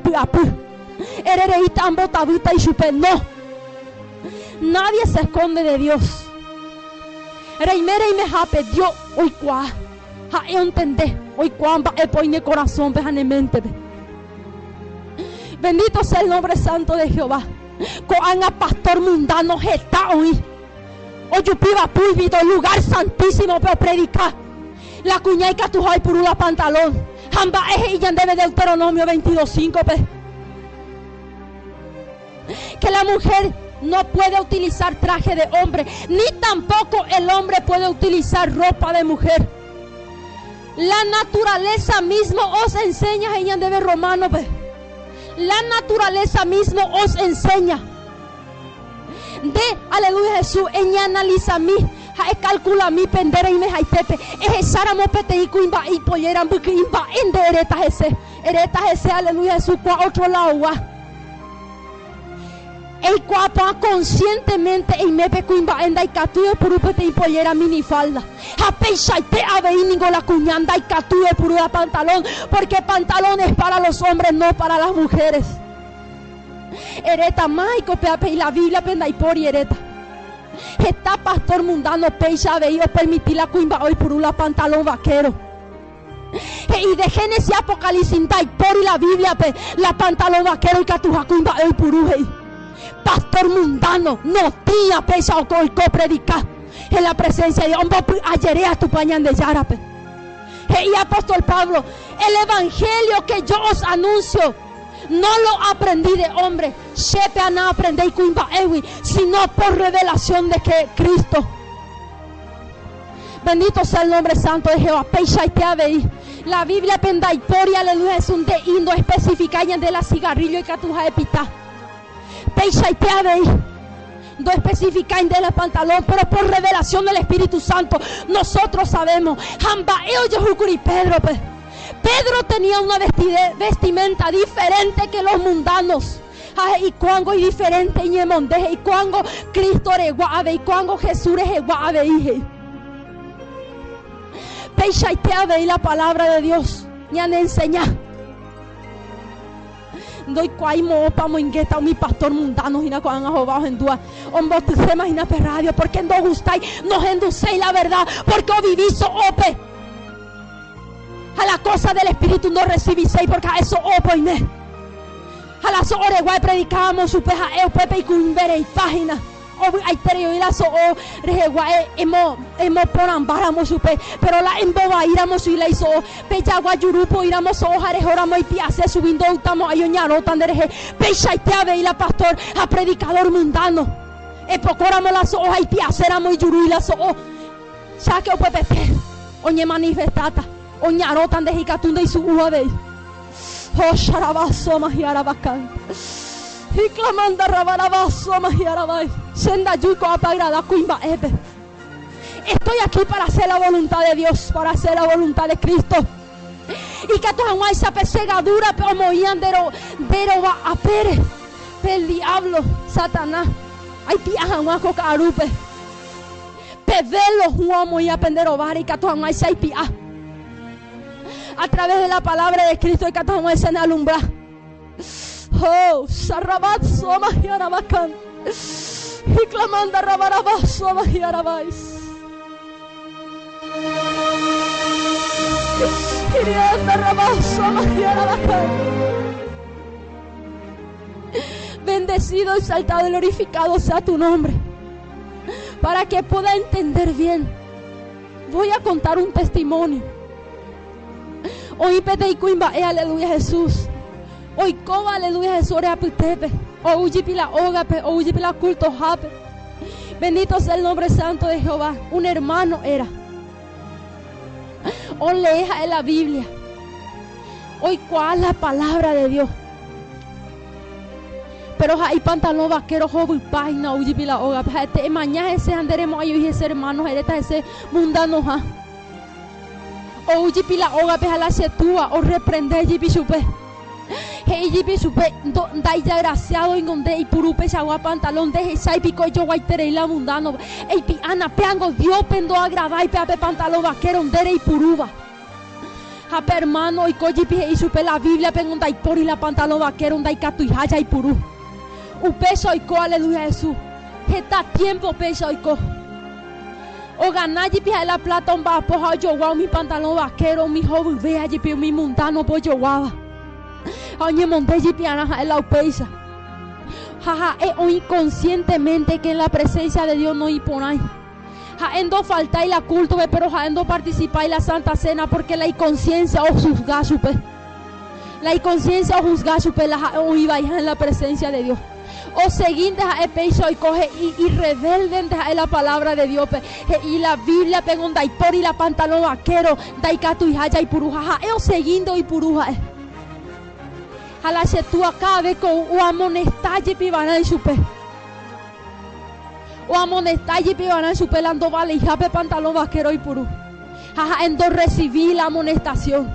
py'apy. Ere reíta ambotavýta ichupe. No! Nadie se esconde de Dios. Reime reimehápe, Dios oikuaa. Ha'e ontende, oikuaa mba'épa oĩ ne korasõpe ha ne méntepe. Bendito sea el nombre santo de Jehová. Ko'ág̃a pastor mundano heta oĩ ojupíva púlpito lugar santísimope opredika. La kuña ikatuha oipuru la pantalón. Ha mba'e he'i ñandéve Deuteronomio 22.5-pe? Que la mujer no puede utilizar traje de hombre, ni tampoco el hombre puede utilizar ropa de mujer. La naturaleza mismo os enseña, he'i ñandéve Romano-pe. La naturaleza mismo os enseña. Nde, aleluya Jesús, eñeanalizami ha ekalkulami pe nde reimehaitépe. Ehecháramo peteĩ kuimba'e ipollera mbyky'i mba'e nde eréta hese. Eréta hese, aleluya Jesús, kua otro laogua. Eikuaa porã conscientemente eime pe kuimba'e ndaikatúi oipuru peteĩ pollera minifalda. Ha peichaite avei ningo la kuña ndaikatúi oipuru la pantalón, porque pantalón es para los hombres, no para las mujeres. Eréta máiko péape la Biblia-pe ndaipóri eréta. Heta pastor mundano péicha avei opermiti la kuimba'e oipuru la pantalón vaquero. He'i de Génesis a Apocalipsis ndaipóri la Biblia-pe la pantalón vaquero ikatuha kuimba'e oipuru, he'i. Pastor mundano notĩa péicha oiko opredica en la presencia de Dios, ombopy'ajeréa Tupã Ñandejárape. He'i apóstol Pablo, El evangelio que yo os anuncio no lo aprendí de hombre, chépe anaaprendéi kuimba'égui, sino por revelación de que Cristo. Bendito sea el nombre santo de Jehová. Peichaite avei. La Biblia-pe ndaipóri, aleluya, Jesús nde'i ndoespecifikái ñande la cigarrillo ikatuha epita. Peichaite avei. Ndoespecifikái nde la pantalón, pero por revelación del Espíritu Santo nosotros sabemos. Ha mba'e ojehúkuri Pedro-pe. Pedro tenía una vestimenta diferente que los mundanos. Ha he'i kuángo idiferénte iñemonde, he'i kuángo Cristo regua avei, kuángo Jesús rehegua avei, he'i. Peichaite avei la palabra de Dios ñanenseña. Ndoikuaái moõpa omoingéta umi pastor mundano hína ko'ág̃a hova ohendúva, ombotyséma hína pe radio porque ndogustái, nohenduséi la verdad porque ovivi so'ópe. Ha la cosa del Espíritu ndorresiviséi porque ha'e so'ópe oime. Ha la so'o regua epredikáramo chupe ha'e upépe ikuimbereipa hína. Ovy'aiterei oĩ la so'o rehegua emo emoporãmbáramo chupe, péro la embovaíramo chugui la iso'o, pe jagua jurúpe oĩramo so'o ha rehóramo ipi'ase chugui ndoytamo'ãi oñarõta nderehe. Peichaite avei la pastor ha predikadór mundano. Epokóramo la so'o ha ipi'aséramo ijurúi la so'o, cháke upepete oñemanifestáta, oñarõta ndehe ikatu ndeisu'u avei. Hosharabasoma hiarabakán. Hiklamanda rabarabasoma hiarabai. Che ndajúi ko'ápe agrada kuimba'épe. Estoy aquí para hacer la voluntad de Dios, para hacer la voluntad de Cristo. Ikatu hag̃uáicha pe segadúrape omoĩa nde rova apére pe el diablo, Satanás, aipi'a hag̃ua ko ka'arúpe. Pe velo hũa omoĩva pende rováre ikatu hag̃uáicha aipi'a. A través de la palabra de Cristo ikatu hag̃uáicha ne alumbra. Oh, sarrabat soma hiarabakan. Hiklamanda rabaraba soma hiarabais. Hirianda rabá soma hiarabakan. Bendecido, exaltado y glorificado sea tu nombre. Para que pueda entender bien. Voy a contar un testimonio. Oĩ peteĩ kuimba'e, aleluya Jesús, oikóva, aleluya Jesús, ore apytépe, ou jepi la ógape, ou jepi la cultohápe. Bendito sea el nombre santo de Jehová. Un hermano era. Olee ha'e la Biblia. Oikuaa la palabra de Dios. Péro ha'e ipantalõ vakéro hovypa hína ou jepi la ógape. Ha'ete emaña hese ha nde remo'ãi oĩ hese ermáno, eréta hese mundanoha. Ou jepi la ógape ha la che túva orreprende jepi chupe. He'i jepi chupe, Ndaijagrasiádoingo nde eipuru peichagua pantalõ, ndehechái piko ejoguaiterei la mundano. Eipi'ána, péango Dióspe ndoagradái péa pe pantalõ vakéro nde reipurúva. Ha pe ermáno oiko jepi he'i chupe la Bíbliape ndaipóri la pantalón vaquero ndaikatuiha jaipuru. Upéicha oiko, aleluya Jesús. Heta tiempo péicha oiko. Ogana jepi ha'e la plata omba'apo ha ojogua umi pantalón vaquero, umi hovyvéa jepi umi mundano-pe ojoguáva. Ha oñemonde jepi arã ha'e la upéicha. Ha ha'e oĩ conscientemente que en la presencia de Dios noĩporãi. Ha'e ndofaltái la culto-pe, pero ha'e ndoparticipái la Santa Cena porque la iconciencia ojuzga chupe. La iconciencia ojuzga chupe la ha'e oĩ vaiha en la presencia de Dios. Osegínte ha'e péicha oiko he'i irrebeldente ha'e la palabra de Dios-pe. He'i la Biblia-pe ngo ndaipóri la pantalón vaquero ndaikatuiha jaipuru ha ha'e osegínte oipuru ha'e. Ha la che túa cada vez ko oamonesta jepi va'erã ichupe. Oamonesta jepi va'erã chupe la ndovaleiha pe pantalón vaquero oipuru. Ha ha'e ndorrecibi la amonestación.